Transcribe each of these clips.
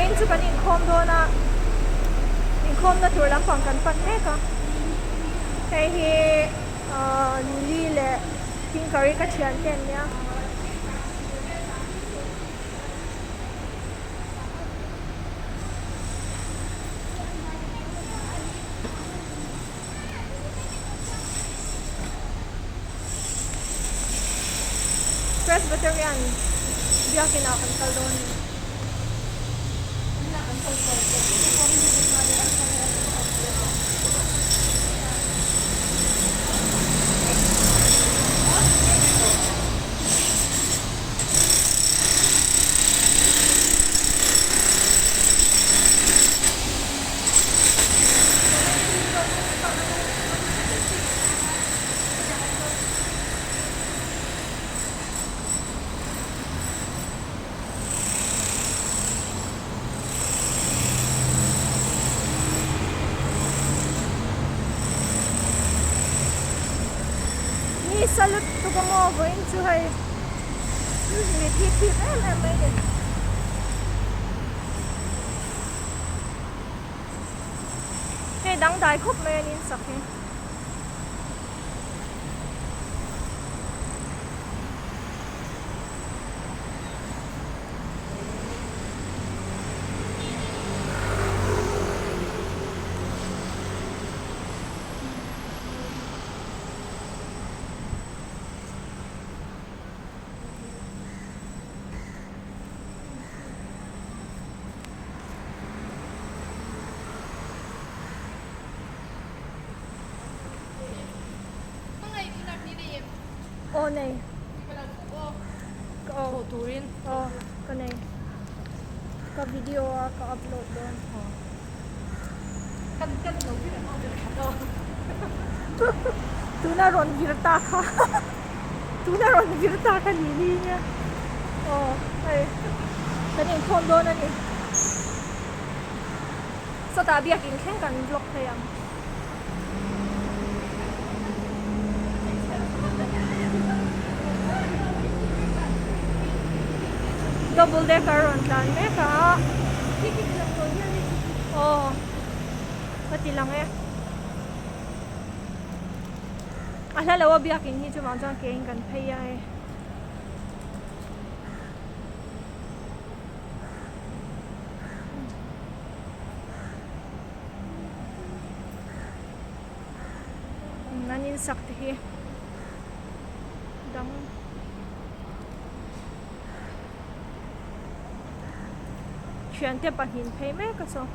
Vawiin chu kan inkhawm dawn a, inkhawmna tur lampang kan pan mek a. Hei hi ahh Lily leh Tinkari ka thian te an nia. Presbyterian biakin ah kan kal dawn a ni. Ni salut tuk a maw vawiin chu hei mit hi thip em em mai a ni. Hei dangdai khawp mai a nin sak hi. Aw nei. Ka aw. Turin. Aw ka nei. Ka video a ka upload dawn. Kan kan lo vir ang aw ber khat aw. Tuna rawn vir ta kha. Tuna rawn vir ta kha ni ni nia. Aw hei kan inkhawm dawn a ni. Sawtah biakin thleng kan vlog thei ang. Double decker rawn tlan mek a. Aw ka ti lang e. A hla lo a biakin hi chuvang chuan ke in kan phei a hei. An insak te hi dang thiante pahnih phei mek a saw.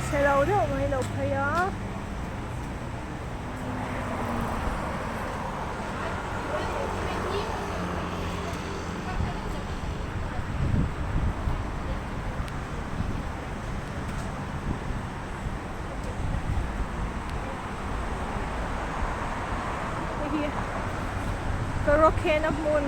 Chhe lo deuh mai lo phei a. Hei hi karaoke na hmun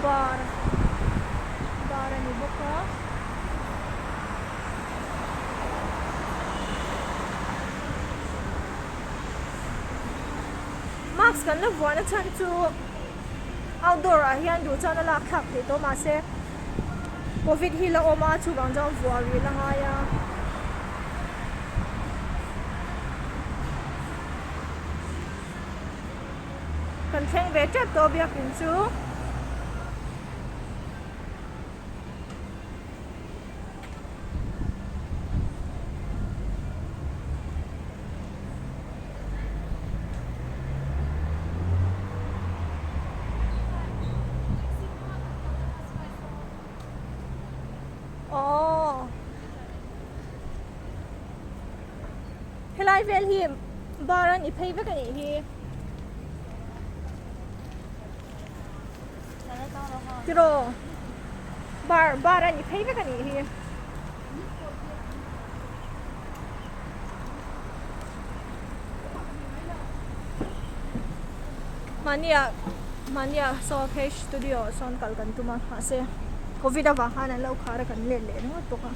bar bar a ni bawk a. Mask kan la vuahna chhan chu outdoor ah hian duh chuan a lak thlak theih tawh mahse covid hi la awm a chuvang chuan vuah rih la ngai a. Kan thleng ve tep tawh biakin chu. Aww helai vel hi bar an i phei vek a nih hi tiraw bar bar an i phei vek a nih hi. Mahnia mahnia saw phei studio ah sawn kal kan tum a mahse covid avang khan an lo khar a kan let leh ringawt bawk a.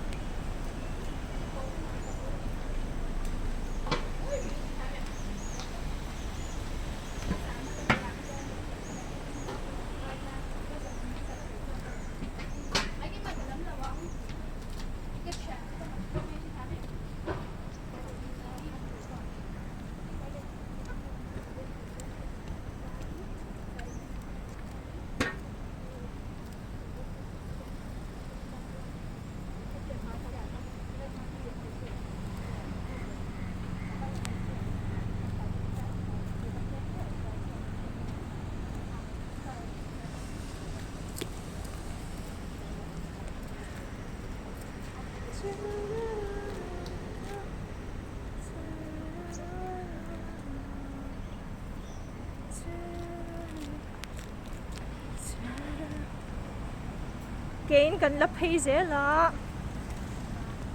Kein kan la phei zel a,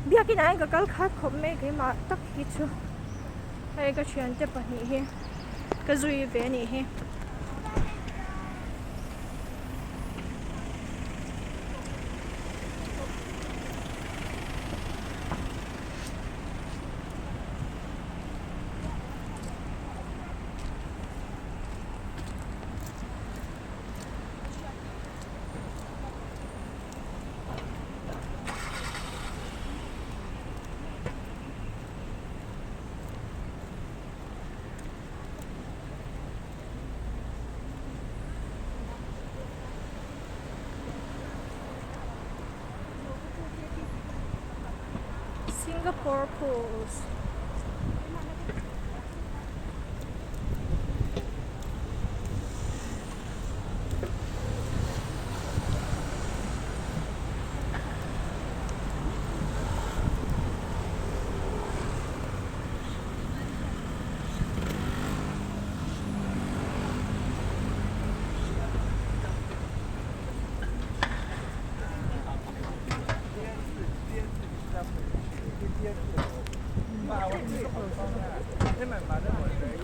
biakin ah hian ka kal khat khawp mai keimah tak hi chu hei ka thiante pahnih hi ka zui ve a nih hi. Singapore Pools.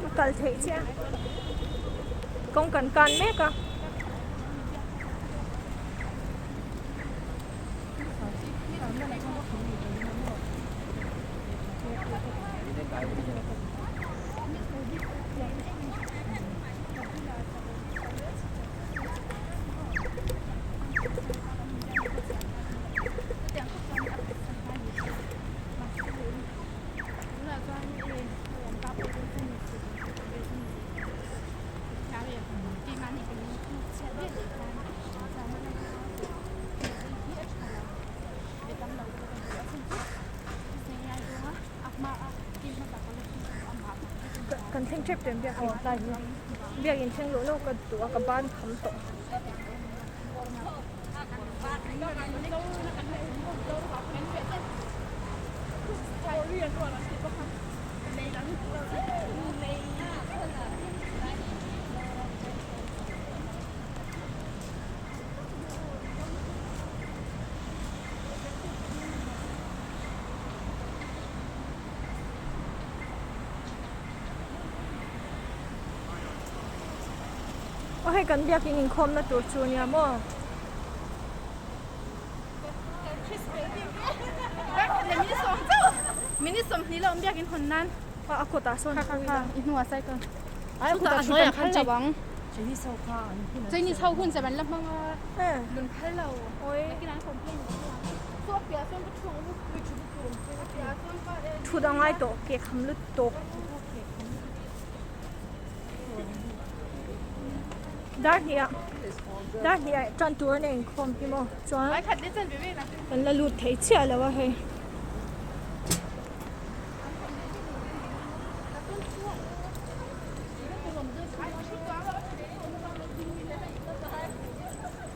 A kal theih chiah kawng kan kan mek a. Kan thleng tep tep biak in biak in thleng luh lo ka duh a ka ban kham tawh. Aw hei kan biakin inkhawmna tur chu ania maw. A kawtah sawn thu ila. A hnuaiah khan lo ang. Chinese ho hun chem an la hmang a. Lun phal lo. Thut a ngai tawh ke kham lut tawk. Dar hnih ah dar hnih ah tan tur an inkhawm hi maw chuan kan la lut thei chiah lo a hei.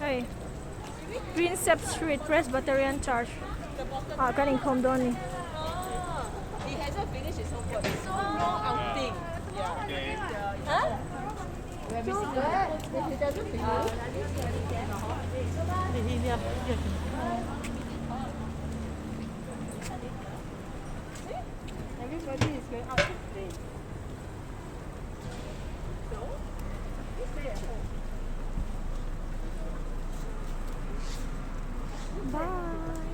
Hei Prinsep Street Presbyterian Church ah kan inkhawm dawn a ni. Everybody is going out to play. So, you stay at home. Bye.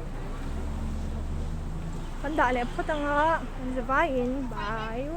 Kan dah leh phawt anga kan za vaiin bye.